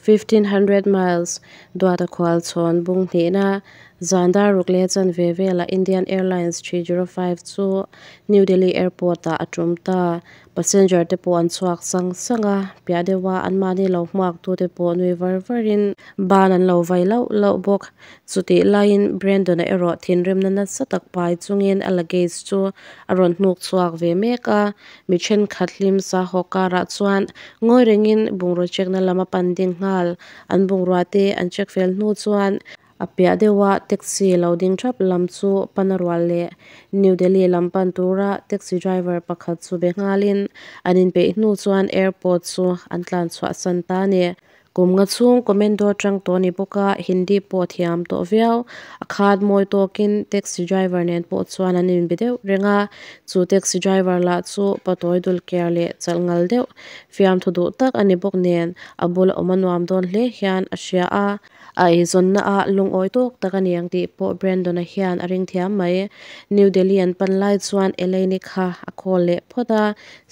1500 Miles, Duata Khualchhawn bung hnihna, zan dar ruk leh chanve velah Indian Airlines 305 chu New Delhi Airport ah a tum ta. Passenger te pawh an chhuak sang sang a, piah deuha anmahni lo hmuak tute pawh nui var varin ban an lo vai lauh lauh bawk. Chutih laiin Brandon-a erawh thinrimna nasa tak pai chungin a luggage chu a rawn hnuk chhuak ve mek a, mi thenkhat hlim sa haw karah chuan ngawi rengin bungraw check na lam a pan ding nghal. An bungrua te an check fel hnu chuan a piah deuha taxi lo ding thap lam chu pan a rual leh New Delhi lam pan tura taxi driver pakhat chu be nghalin an inpeih hnu chuan airport chu an tlan chhuah san ta a ni. Kum nga chhung commando atang tawh a ni bawk a, Hindi pawh a thiam tawh viau. A khat mawi tawkin taxi driver nen pawh chuan an inbe deuh reng a, chu taxi driver lah chu patawi dul ker leh chalh ngal deuh fiamthu duh tak a ni bawk nen a bula awm a nuam dawn hle hian a hria a. A eizawnna ah lungawi tawk tak a ni ang tih pawh Brandon-a hian a ring thiam mai. New Delhi an pan lai chuan Elaine-i kha a call leh phawt a,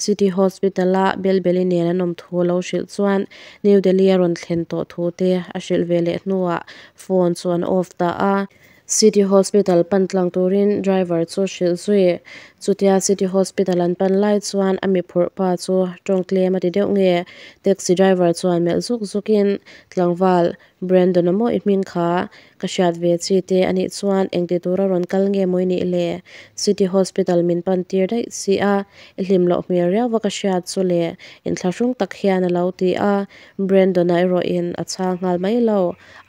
City Hospital-a Belbeli nen an awm thu lo hrilh chuan New Delhi a rawn thlen tawh thu te a hrilh ve leh hnuah phone chu an off ta a. City Hospital pan tlang turin driver chu hrilh zui. Chutia City Hospital an pan lai chuan a mi phurh pa chu tawng tlem a ti deuh nge taxi driver chuan melh zuk zukin tlangval Brandon-a maw i hming kha ka hriat ve chi te a nih chuan engti tura rawn kal nge maw i nih le? City Hospital min pan tir daih si a, i hlim loh hmel riau va ka hriat chu le inthlahrung tak hian a lo ti a, Brandon-a erawhin a chhang nghal mai lo,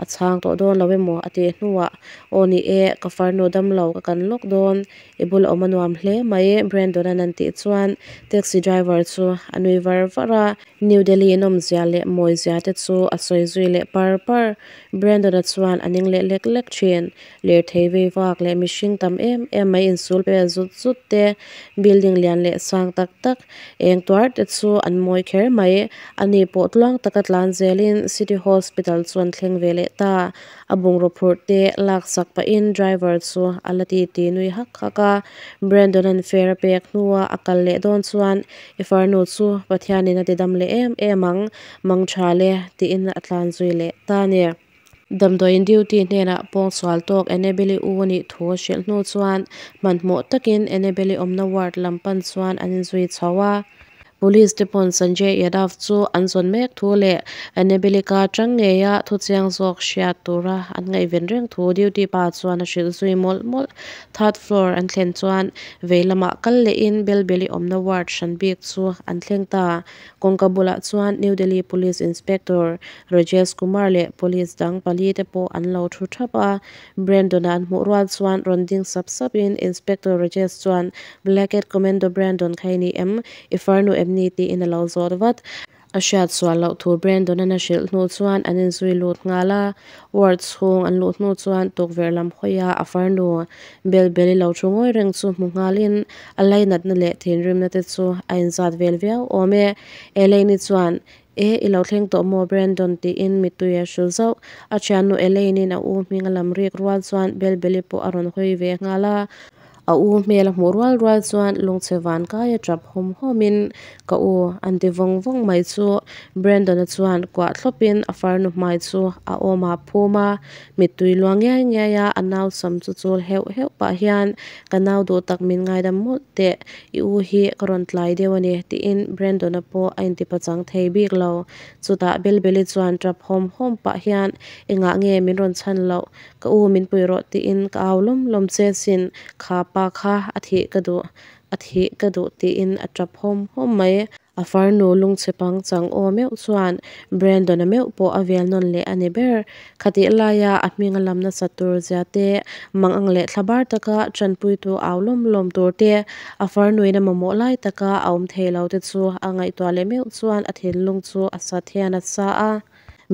a chhang tawh dawn lo emaw a tih hnuah Aw ni e, ka farnu damlo ka kan lawk dawn, i bula awm a nuam hle mai Brandon-a'n an tih chuan taxi driver chu a nui var var a, New Delhi nawmzia leh mawizia te chu a sawi zui leh par par. Brandon-a chuan a ning leh lek lek thin. Lirthei vei vak leh mihring tam em em mai insul vel zut zut te, building lian leh sang tak tak eng tuar te chu an mawi kher mai. Ani pawh tluang taka tlan zelin City Hospital chu an thleng ve leh ta. A bungraw phurh te lak sak pahin driver chu a la ti ti nui hak hak a. Brandon-a'n fare a pek hnua a kal leh dawn chuan I farnu chu Pathianin a ti dam leh em em ang, mang tha le tiin a tlan zui leh ta a ni. Damdawiin duty hnenah pawngsual tawk Annabelle-i u a nih thu a hrilh hnu chuan hmanhmawh takin Annabelle-i awmna ward lam pan chuan an inzui chho a. Police te pawn Sanjay Yadav chu an zawn mek thu leh Annabelle-i ka atang ngeia thu chiang zawk hriat tura an ngaihven reng thu duty pa chuan a hrilh zui mawlh mawlh. Third floor an thlen chuan vei lamah kal lehin Belbeli awmna ward hran bik chu an thleng ta. Kawngka bulah chuan New Delhi Police Inspector Rajesh Kumar leh police dang pali te pawh an lo thu thap a. Brandon-a an hmuh rual chuan rawn ding sap sapin Inspector Rajesh chuan Black Cat Commando Brandon kha i ni em? I farnu em ni? tiin a lo zawt vat. A hriat sual loh thu Brandon-a'n a hrilh hnu chuan an inzui lut nghal a. Ward chhung an luh hnu chuan tukverh lam hawiah a farnu Belbeli lo thu ngawi reng chu hmu nghalin a lainatna leh thinrimna te chu a inzat vel viau awm e. Elaine-i chuan, E, i lo thleng tawh maw Brandon? tiin mittui a hrilh zauh. A thiannu Elaine-in a u hming a lam rik rual chuan Belbeli pawh a rawn hawi ve nghal a. A u hmel a hmuh rual rual chuan lungchhe van kai a tap hawm hawm in ka u an ti vawng vawng mai chu Brandon-a chuan kuah thlawp in a farnu hmai chu a awm ah phum a, mittui luang ngiai ngiai a a nau sam chu chul heuh heuh pah hian ka nau duh tak min ngaidam mawlh teh i u hi ka rawn tlai deuh a ni tiin Brandon-a pawh a inti pachang thei bik lo. Chutah Belbeli chuan tap hawm hawm pah hian engah nge min rawn chhan loh Ka u min pui rawh tiin ka au lawm lawm che sin, kha pa kha a thih ka duh, a thih ka duh tiin a tap hawm hawm mai. A farnu lungchhe pang chang aw meuh chuan Brandon-a meuh pawh a vel nawn leh a ni ber. Khatih laia a hming a lam nasat tur zia te, mang ang leh thla bar taka tanpuitu au lawm lawm tur te, a farnuin a mamawh lai taka a awm thei lo te chu a ngaihtuah leh meuh chuan a thinlung chu a sat hian a sa a.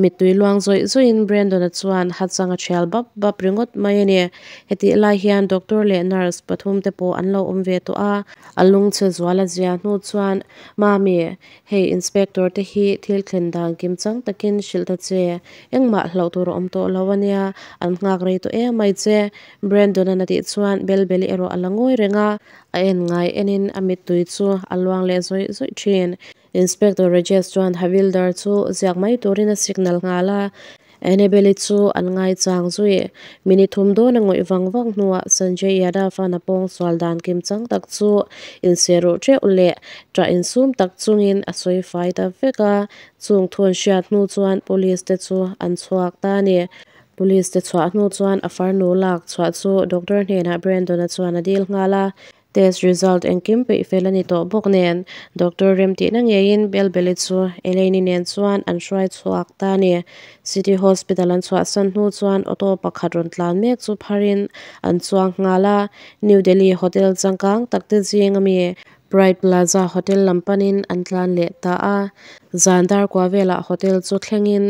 Mittui luang zawih zawihin Brandon-a chuan hachang a thial bap bap ringawt mai a ni. Hetih lai hian doctor leh nurse pathum te pawh an lo awm ve tawh a. A lungchhe zual a zia hnu chuan, Mami, hei inspector te hi thil thlen dan kim chang takin hrilh ta che. Engmah hlauh tur a awm tawh lo a nia, an nghak rei tawh em mai che. Brandon-a'n a tih chuan Belbeli erawh a la ngawi reng a. A en ngai enin a mittui chu a luang leh zawih zawih thin. Inspector Rajesh chuan Havildar chu ziak mai turin a signal nghal a, Annabelle-i chu an ngaichang zui. Minute thum dawn a ngawih vang vang hnuah Sanjay Yadav-a'n a pawngsual dan kim chang tak chu inserh teuh leh ṭah insum tak chungin a sawi fai ta vek a, chung thu an hriat hnu chuan police te chu an chhuak ta a ni. Police te chhuah hnu chuan a farnu lak chhuah chu doctor hnenah Brandon-a chuan a dil nghal a. Test result engkim peih fel a ni tawh bawk nen doctor remtihna ngeiin Belbeli chu Elaine-i nen chuan an hruai chhuak ta a ni. City Hospital an chhuahsan hnu chuan auto pakhat rawn tlan mek chu pharin an chuang nghal a, New Delhi hotel changkang tak te zing ami Pride Plaza hotel lam panin an tlan leh ta a. Zan dar kua velah hotel chu thlengin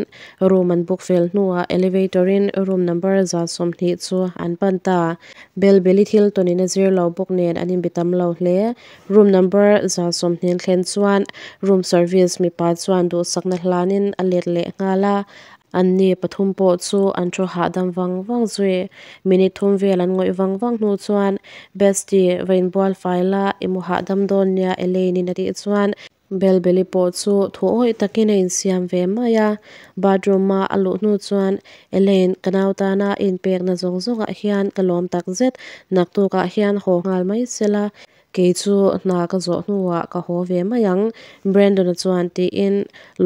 room an book fel hnuah elevator in room number 120 chu an pan ta. Belbeli thil tawnin a zir lo bawk nen an inbe tam lo hle. Room number 120 thlen chuan room service mipa chuan duhsakna hlanin a let leh nghal a. Anni pathum pawh chu an thu hahdam vang vang zui. Minute thum vel an ngawih vang vang hnu chuan Bestie va inbual fai la i mu hahdam dawn nia Elaine-in a tih chuan Belbeli pawh chu thu awih takin a insiam ve mai a. Bathroom-a a luh hnu chuan Elaine ka nau tana i inpekna zawng zawngah hian ka lawm takzet, naktukah hian haw nghal mai sela Kei chu hna ka zawh hnuah ka haw ve mai ang, Brandon-a chuan tiin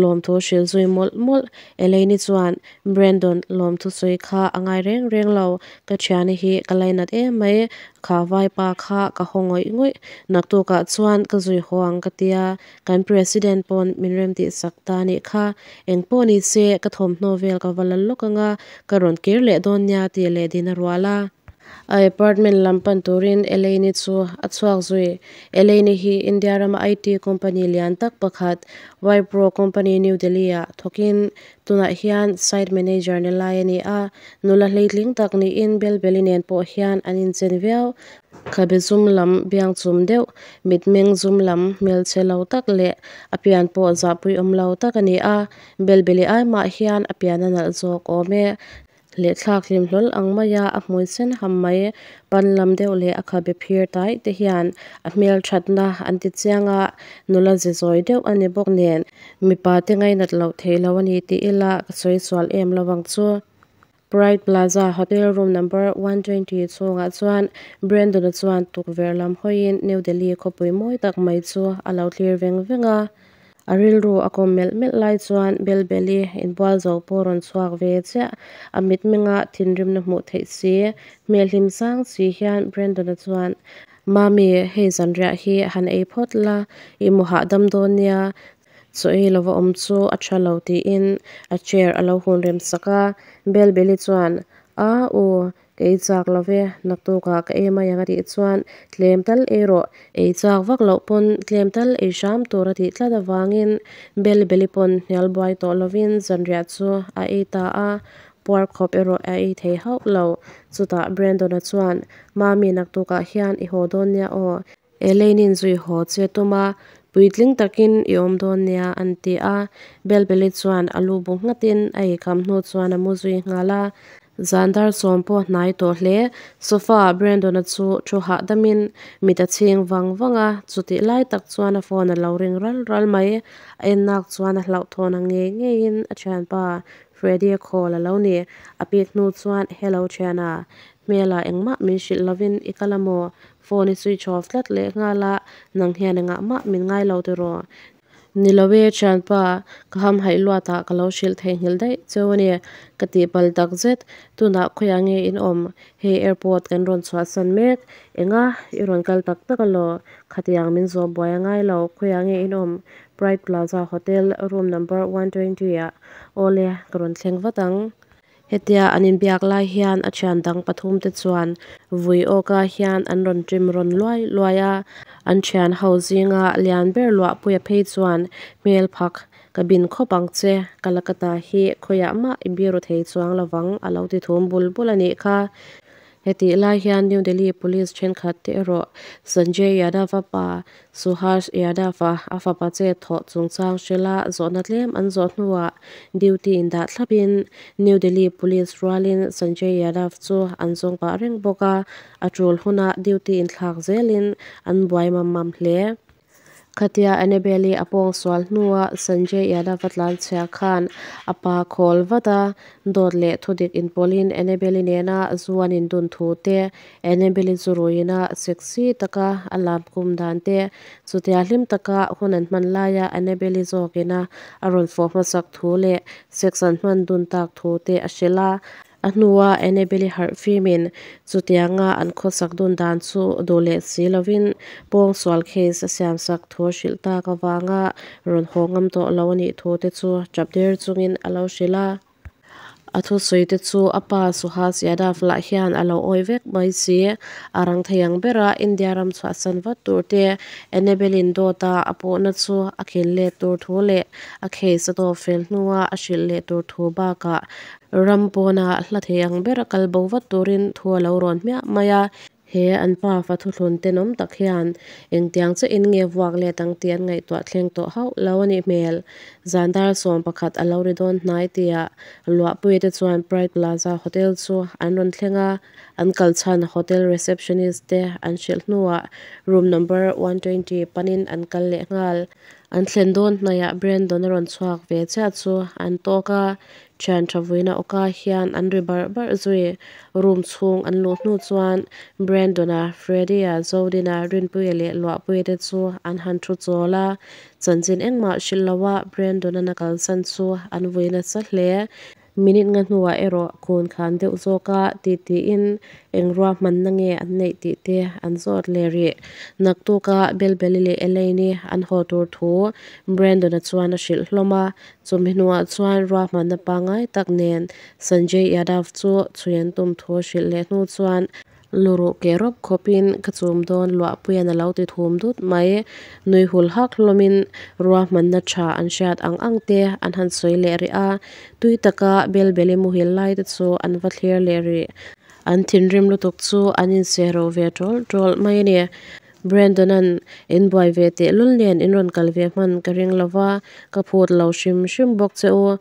lawmthu hrilh zui mawlh mawlh. Elaine-i chuan, Brandon, lawmthu sawi kha a ngai reng reng lo, ka thiana hi ka lainat em mai, kha vaipa kha ka haw ngawih ngawih, naktukah chuan ka zui haw ang ka tia, kan President pawn min remtih sak ta a nih kha, engpawh ni se ka thawmhnaw vel ka va la lawk ang a, ka rawn kir leh dawn nia tih leh din a rual a. A apartment lam pan turin Elaine-i chu a chhuak zui. Elaine-i hi India rama IT company lian tak pakhat Wipro company New Delhi-ah thawkin tunah hian site manager ni lai a ni a. Nula hleitling tak niin Belbeli nen pawh hian an inchen viau. Khabe zum lam biang chum deuh, mitmeng zum lam hmelchhe lo tak leh a pian pawh zahpui awm lo tak a ni a. Belbeli ai mah hian a pian a nalh zawk awm e. Lehthlak hlim hlawl ang maia a hmui sen ham mai pan lam deuh leh a khabe phir taih te hian a hmelthatna an ti chiang a, nula ze zawi deuh a ni bawk nen mipa te ngainat loh theih lo a ni tih ila ka sawi sual em lo ang chu. Pride Plaza Hotel room number 120 chhungah chuan Brandon-a chuan tukverh lam hawiin New Delhi khawpui mawi tak mai chu a lo thlir veng veng a. A rilru a kawm melh melh lai chuan Belbeli inbual zo pawh rawn chhuak ve chiah. A mitmenga thinrimna hmuh theih si, hmel hlim sang si hian Brandon-a chuan, Mami, hei zanriah hi han ei phawt la, i mu hahdam dawn nia, chaw ei lova awm chu a tha lo tiin a chair a lo hun rem sak a. Belbeli chuan, A u, Ka ei chak lo ve, naktukah ka ei mai ang a tih chuan tlem tal ei rawh, ei chak vak loh pawn tlem tal ei hram tur a tih tlat avangin Belbeli pawn hnial buai tawh lovin zanriah chu a ei ta a, puar khawp erawh a ei thei hauh lo. Chutah Brandon-a chuan, Mami naktukah hian i haw dawn nia aw, Elaine-in zui haw che tum a, puitling takin i awm dawn nia an ti a. Belbeli chuan a lu bu nghatin a eikham hnu chuan a mu zui nghal a. Zan dar sawm pawh hnai tawh hle. Sofa-ah Brandon-a chu thu hahdamin mit a chhing vang vang a, chutih lai tak chuan a phone a lo ring ral ral mai. A ennak chuan a hlauhthawn ang ngei ngeiin a thianpa Freddy-a call a lo ni. A pik hnu chuan, Hello thiana, hmelah engmah min hrilh lovin i kal a maw? Phone i switch off tlat leh nghal a, nang hian engah mah min ngai lo tiraw? Ni lo e thianpa, ka hamhaih luat ah ka lo hrilh theihnghilh daih cheu a ni, ka tih pal tak zet. Tunah khawiah nge in awm? Hei airport kan rawn chhuahsan mek. Enga? I rawn kal tak tak alaw? Khatiang min zawh buai a ngai lo, khawiah nge in awm? Pride Plaza Hotel room number 120 ah. Awle, ka rawn thleng vat ang. Hetia an inbiak lai hian a thian dang pathum te chuan vui awka hian an rawn ṭim rawn luai luai a, an thian ho zinga lian ber luahpuia phei chuan hmel phak ka bin khawp ang che, ka la ka ta hi khawiah mah i biru thei chuang lovang a lo ti thum bul bul a nih kha. Hetih lai hian New Delhi Police thenkhat te erawh Sanjay Yadav-a pa Suhas Yadav-a a fapa che thawh chungchang hrela zawhna tlem an zawh hnuah duty in dah thlapin New Delhi Police rualin Sanjay Yadav chu an zawng pah reng bawk a, a tul hunah duty inthlak zelin an buai mam mam hle. Khatia Annabelle-i a pawngsual hnua Sanjay Yadav a tlanchhia khan a pa khawl vat a, dawt leh thudik inpawlhin Annabelle-i nena zu an indun thu te, Annabelle-i chu ruiina sexy taka a lam kum dan te, chutia hlim taka hun an hman laia Annabelle-i zawkina a rawn fawh hmasak thu leh sex an hman dun tak thu te a hrilh a. A hnua Annabelle-i harh fimin chutianga an khawsak dun dan chu duh leh si lovin pawngsual case a siamsak thu a hrilh tak avanga rawn haw ngam tawh lo a nih thu te chu tap der chungin a lo hrilh a. A thusawi te chu a pa Suhas Yadav lah hian a lo awi vek mai si. A rang thei ang bera India ram chhuahsan vat tur te, Annabelle-in dawta a puhna chu a khin let tur thu leh a case a tawp fel hnua a hrilh leh tur thu bakah Ram pawna hla thei ang bera kal bo vat turin thu a lo rawn hmiah mai a. He an pa fa thuthlun tenawm tak hian engtiang che in nge vuak let ang tih an ngaihtuah thleng tawh hauh lo a nih hmel. Zan dar 11 a lo ri dawn hnai tia Luahpuite chuan Pride Plaza Hotel chu an rawn thleng a, an kal chhan hotel receptionist te an hrilh hnuah room number 120 panin an kal leh nghal. An thlen dawn hnaihah Brandon a rawn chhuak ve chiah chu an tawk a, thian tha vuina awka hian an ri barh barh zui. Room chhung an luh hnu chuan Brandon-a, Freddy-a, Zodin-a, Rinpuia leh Luahpuia te chu an han thu chawl a, chanchin engmah hrilh loha Brandon-an a kalsan chu an vui nasa hle. Minute nga hnuah erawh kun khan deuh zawk a ti tiin eng ruahmanna nge an neih tih te an zawt leh rih. Naktuka Belbeli leh Elaine-i an haw tur thu Brandon-a chuan a hrilh hlawm a, chumi hnuah chuan ruahmanna pangngai tak nen Sanjay Yadav chu chhui an tum thu a hrilh leh hnu chuan Luruh keh rawp khawpin ka chum dawn Luahpuian a lo ti thum dut mai. Nui hul hak hlawmin ruahmanna tha an hriat ang ang te an han sawi leh rih a, tui taka Belbeli muhil lai te chu an va thlir leh rih. An thinrim lutuk chu an inseh ro ve ṭawlh ṭawlh mai a ni. Brandon-a'n in buai ve tehlul nen in rawn kal ve hman ka ring lo va, ka phut lo hrim hrim bawk che u.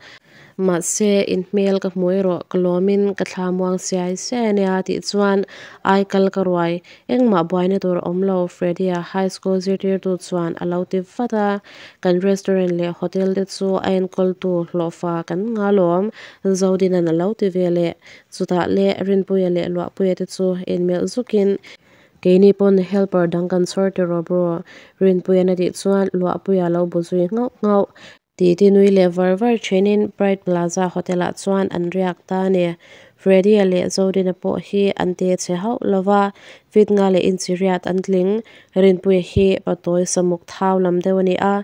Mahse, in hmel ka hmu erawh ka lawmin ka thla muang siai siai a nia tih chuan ai kal ka ruai. Engmah buaina tur a awm lo, Freddy-a high school zirtirtu chuan a lo ti vat a. Kan restaurant leh hotel te chu a enkawltu hlawhfa kan nga lawm, Zodina'n a lo ti ve leh. Chutah leh Rinpuia leh Luahpuia te chu inmelh zukin Keini pawn helper dang kan chhawr tiraw bro, Rinpuia'n a tih chuan Luahpuia a lo bu zui nghauh nghauh. Titi nui leh var var thenin Pride Plaza Hotel ah chuan an riak ta a ni. Freddy-a leh Zodina pawh hi an te chhe hauh lo va, fit nga leh inchi riat an tling. Rinpuia hi patawi samuk thau lam deuh a ni a,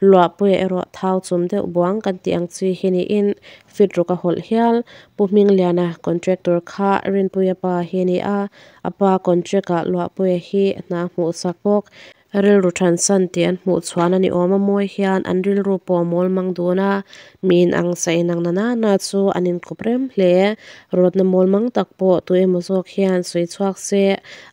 Luahpuia erawh thau chum deuh buang kan tih ang chi hi niin fit ruk a hawlh hial. Pu Hmingliana contractor kha Rinpuia pa hi a ni a, a pa contract ah Luahpuia hi hna hmuhsak bawk. Rilru thansan tih an hmuh chhuan a ni awm a mawi hian an rilru pawh a mawl mang dun a, mi inang sa inang na nana chu an inkawp rem hle. Rawtna mawl mang tak pawh tu emaw zawk hian sawi chhuak se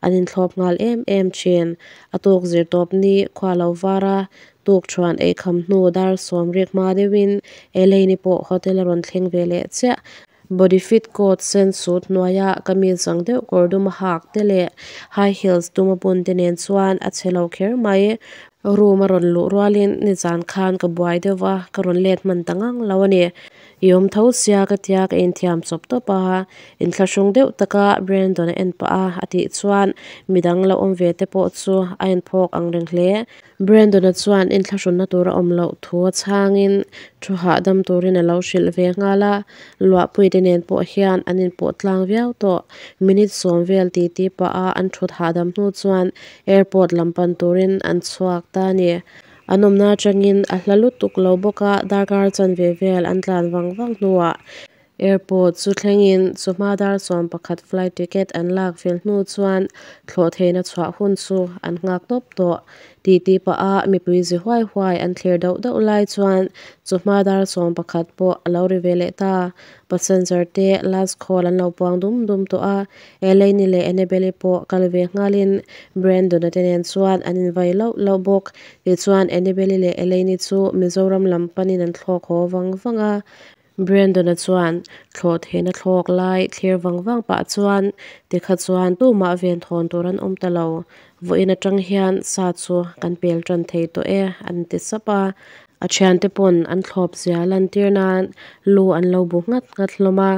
an inthlawp nghal em em thin. A tuk zir tawp ni khua lo var a, tuk thuan ei kham hnu dar 70 hma deuhin Elaine-i pawh hotel a rawn thleng ve leh chiah. Body fit coat sen suit hnuaia kamis ang deuh kawr dum a hak te leh high heels dum a bun te nen chuan a chhe lo kher mai. Room a rawn luh rualin nizan khan ka buai deuh va, ka rawn let hman ta ngang lo a ni. I awm tho sia ka tia ka inthiam chawp tawp a, inthlahrung deuh taka Brandon a en pah a a tih chuan midang lo awm ve te pawh chu a inphawk ang reng hle. Brandon-a chuan inthlahrunna tur a awm loh thu a chhangin thu hahdam turin a lo hrilh ve nghal a, Luahpuite nen pawh hian an inpawh tlang viau tawh. Minute 10 vel titi pah a an thut hahdam hnu chuan airport lam pan turin an chhuak ta a ni. An awmna atangin a hla lutuk lo bawk a, darkar chanve vel an tlan vang vang hnuah Airport chu thlengin chawhma dar 11 flight ticket an lak fel hnu chuan thlawh theihna chhuah hun chu an nghak tawp tawh. Titi pah a mipui zi huai huai an thlir dauh dauh lai chuan chawhma dar 11 pawh a lo ri ve leh ta. Passenger te last call an lo puang dum dum tawh a, Elaine leh Annabelle pawh kal ve nghalin Brandon-a te nen chuan an invai lauh lauh bawk. Tichuan Annabelle leh Elaine chu Mizoram lam panin an thlawk haw vang vang a. Brandon-a chuan thlawh theihna thlawk lai thlir vang vang pah chuan tikha chuan tumah ven thawn tur an awm ta lo. Vawiin atang hian sa chu kan pel tan thei tawh e an ti sap a. A thiante pawn an thlawp zia lan tir nan lu an lo bu nghat nghat hlawm a.